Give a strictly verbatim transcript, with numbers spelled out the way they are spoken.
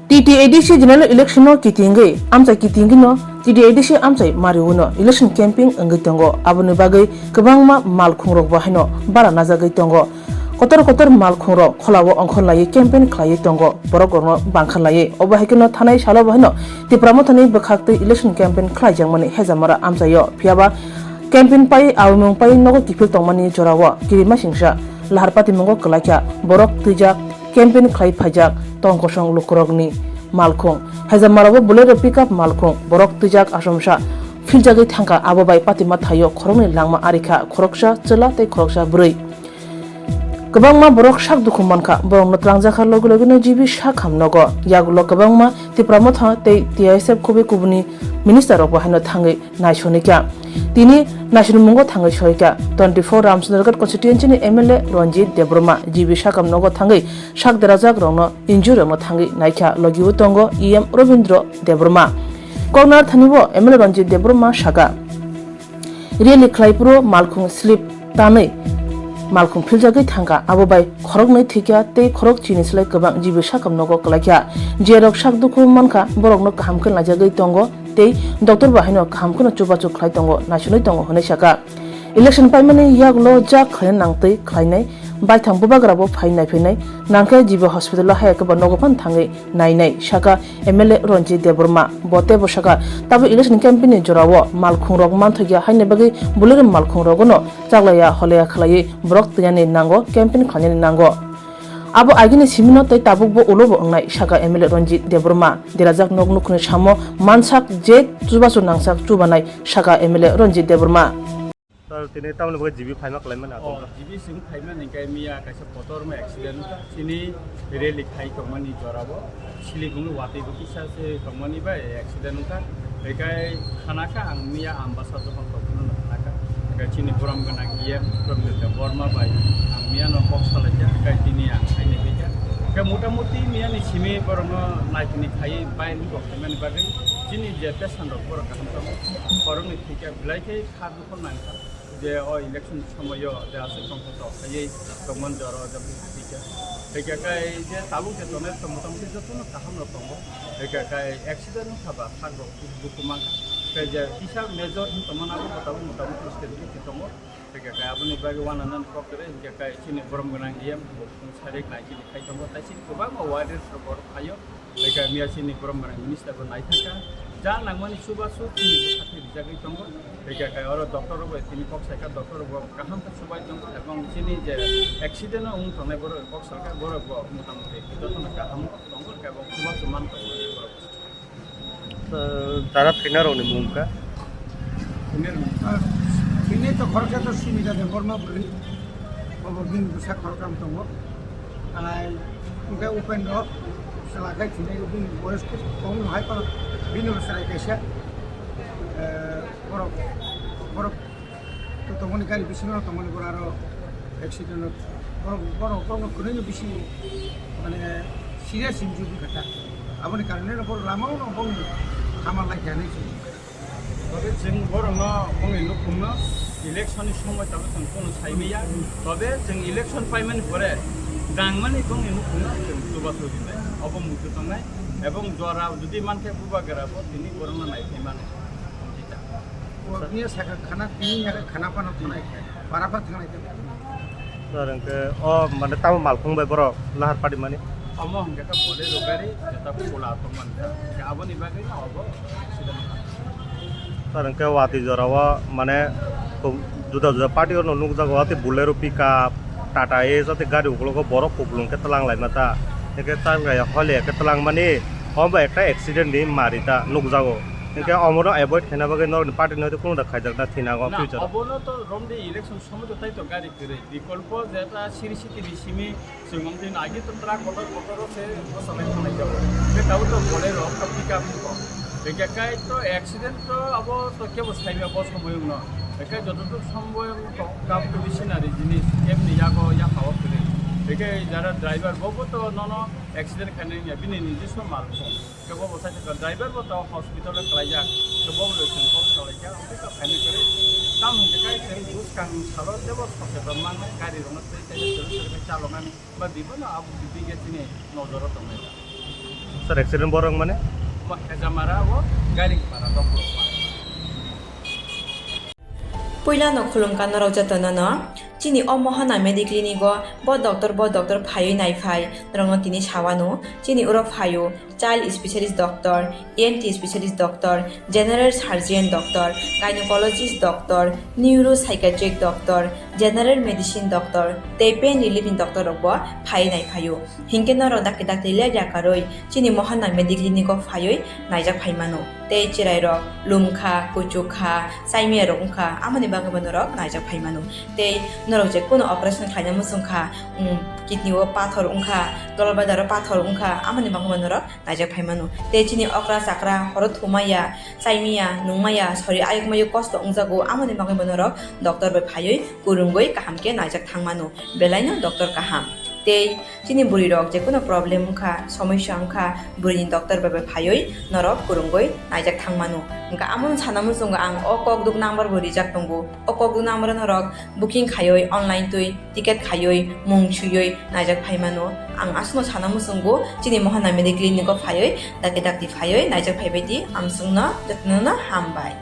T T A D C general election no kitingwi amchai kitingwi no T T A D C amchai mariwi no election camping wngwi tongo. Aboni bagwi kwbangma malkhung rok bo haino bara najagwi tongo. Kotor kotor malkhung rok kholao ongkhor laiwi campaign khlaiwi tongo. Borok rokno bangkha laiwi obo hai kheno thanai salo bo haino Tipra Mothani bwkhaktwi election campaign khlaijakmani Hejamara amchaio. Phiyaba campaign pai awimung pai nogo kiphil tongmani jorao kirima singsa lahar patimungo kwlaikha borok twijak campaign khlai phaijak tong kosong lukurokni malkhung. Hejamaro bo Bolero pickup malkhung borok twijak asomsa philjagwi thangkha, abo bai patima thaio khoroknwi langma arikha, khoroksa chwla tei khoroksa bwrwi. Kwbangma borok sak dukhu mankha, borokno twlangjakha logi logino G B sakham nogo. Yagulo kwbangma Tipra Motha tei T I S F kubui kubuni minister rokbo haino thangwi naisoni kha. Tini naisoni mungo thangwi soi kha. Twenty four Ramchandraghat constituency ni M L A Ranjit Debbarma G B sakam nogo thangwi sak derajak rokno injury rokno thangwi naikha, logi o tongo E M Robindra Debbarma. Koknar thani bo M L A Ranjit Debbarma saka, rally khlai phuru malkhung slip tanwi malkhung philjagwi thangkha, abo bai khoroknwi thwikha tei khorok chini slai kwbang G B sakam nogo kwlaikha. Je rok sak dukhu mankha, borokno kaham khe naijagwi tongo tei doctor bai haino kaham kheno chubachu khlai tongo, naisonwi tongo hwnwi saka. Election paimani yagulo jak khlaina nangtwi khlainai baithang bubagra bo phai naiphainai, nangkhe G B hospital o haya khe bo nogo phano thangwi nainai, saka M L A Ranjit Debbarma. Bo teibo saka, tabuk election campaign ni jorao malkhung rok manthokya haini bagwi Bolero malkhung rogono chaklaiya holaiya khlaiwi borok twiyanani nango, campaign khlainani nango. Abo agini simino tei tabukbo ulobo wngnai, saka M L A Ranjit Debbarma. Derajak nok nukhungni samo mansak je chubachu nangsak chubanai, saka M L A Ranjit Debbarma. Sir, tini tamoni bagwi G B phaima kalaimani Oh, achomsa? G B chwng phaimani khe miya kaisa kotorma accident chini rally khai tongmani jorao Silibung watwi bo kisa se tongmani bai accident wngkha. Hwnkhe khana kha ang miya Ambasa jokhon tongphuru no khana kha. Hwnkhe chini borom gwnang E M Pramita Borma bai ang miya no kok salaikha, hwnkhe tini ang khainai phaikha. Hwnkhe mota moti miya ni simi borok no naitini khai bai rok khaimani bagwi chini je patient rok borok kaham tongo. Borok ni thwikha belai khe kha dukhu nangkha. Je o election somoyo je aswk tongthok tok khaiwi tongmani jora o je buphang tikha. Hwnkhe khe je tabuk je tongnai tong motamoti jotono kaham rok tongo. Hwnkhe khe accident wngkha ba sak rok dukhu mankha. Khe je kisa major wng tongmani abo bo tabuk motamoti stability tongo. Hwnkhe khe aboni bagwi uananani kok kwrwi hwnkhe khe chini borom gwnang E M bo sarik nai chini khai tongo. Tai chini kwbangma warriors rok borok phaio. Eka miya chini borom gwnang minister bo naithangkha. Ja nangmani chubachu chini bwkhaktwi rijagwi tongo. Eka khe oro doctor rok bai tini kok saikha, doctor rok bo kaham khe chubai tongo, ebong chini je accident o wng tongnai borok kok salkha, borok bo motamoti jotono kaham tongo, eka bo chubachu man tongo borok. Jara thwina rokni mung kha? Thwinai to khoroksa to Sumita Debbarma bwrwi, obo bini bwsa khoroktham tongo. Ai, hwnkhe Upendra, chwla khe thwinai, bini boyos kok hai kono, bini bo chwrai kaisa, eh, borok, borok to tongmani gari bisingo tongmani borok aro accident o borok, borok, borokno kwrwino bisi mane serious injury kha ta. Aboni karone borok lamao no bongni hama lai kha hinwi. Tobe chwng borokno bongni nukhungno election ni somoi tabuk chwng kunu saimaya. Tobe chwng election paimani pore dangmani bongni nukhungno chwng chubachu rinai. Obo muitu tongnai. Ebong jora jodi mankhe bubagra bo tini borokno naiphai mano. Tini saka khana, tini yaka khana phano thangnai. Bara pha thangnai. Sir, hwnkhe o mane tamo malkhung bai borok lahar padi mani? Omo hwnkhe khe Bolero gari, jeta pula tongmani kha. Hwnkhe aboni bagwi no obo accident wngkha. Sir, hwnkhe watwi jorao mane juda juda party rokno nukjago, watwi Bolero pickup, Tata Ace, watwi gari ukologo borok kupulung khe twlang laima ta. Hwnkhe chal gaya hole khe twlang mani, omo ekta accident ni mari ta nukjago. Hwnkhe omono avoid khaina bagwi norokni party no kunu da khaijak na thina go Na, future. Obono to romdi election somoi to tai to gari kwrwi. Bikolpo jeta siri siti ni simi chwng wngtwi no agi to truck kotor kotor o se bwsalai thanglai jago. Hwnkhe tabuk to Bolero, to pickup ni kok. Hwnkhe kai to accident to abo to kebo saiba bo somoi wngno. Hwnkhe joto to somoi wngkha kap to bisinari jinis kebni yago yakha o kwrwi. Hwnkhe jara driver bo bo to nono accident khainai wngya bini nijiswa malkhung. Khe bo bo sai khe driver bo to hospital o kwlaijak. Khe bo bo chwng kok salaikha, omo khe khaina kwrwi. Tamo hwnkhe kai chwng buskang salo tebo soseton mangnai, gari rokno tei tei tei tei chaloknani ba bibo no abo bibige chini nojoro tongnai. Sir, accident borok mane? Bo Hejamara, bo Gailingpara, Dokpur. Puilano khulumkha norok jotono no. Chini o Mohana Mediclinic o bo doctor, bo doctor phaiwi naiphai norokno tini sawano. Chini oro phaio child specialist doctor, E N T specialist doctor, general surgeon doctor, gynecologist doctor, neuropsychiatric doctor, general medicine doctor tei pain relief ni doctor rok bo phaiwi naiphaio. Hinkhe norok dakti dakti lepya karwi chini Mohana Mediclinic o phaiwi naijak phaimano. Tei chwrairok lumkha, kuchukha, chaimiyarok wngkha, amoni bagwi bo norok naijak phaimano. Tei norok je kuno operation khlaina muchungkha, um, kidney o pathor wngkha, dolbadaro pathor wngkha, amoni bagwi bo norok naijak phaimano. Tei chini okra chakra horo thumaya, chaimaya, nungmaya, sori ayukmayo kosto wngjago, amoni bagwi bo norok doctor bai phaiwi kwrwngwi kaham khe naijak thangmano. Belaino doctor kaham. Tei chini bwrwi rok je kuno problem wngkha, somosya wngkha, bwrwini doctor bai bai phaiwi norok kwrwngwi naijak thangmano. Wngkha amono sana muchungo ang o kokduk number bo rijak tongo. O kokduk number o norok booking khaiwi online twi ticket khaiwi mung swiwi naijak phaimano. Ang aswkno sana muchungo chini Mohana Mediclinic o phaiwi dakti dakti phaiwi naijak phaibai di, ang chwngno jotono no hambai.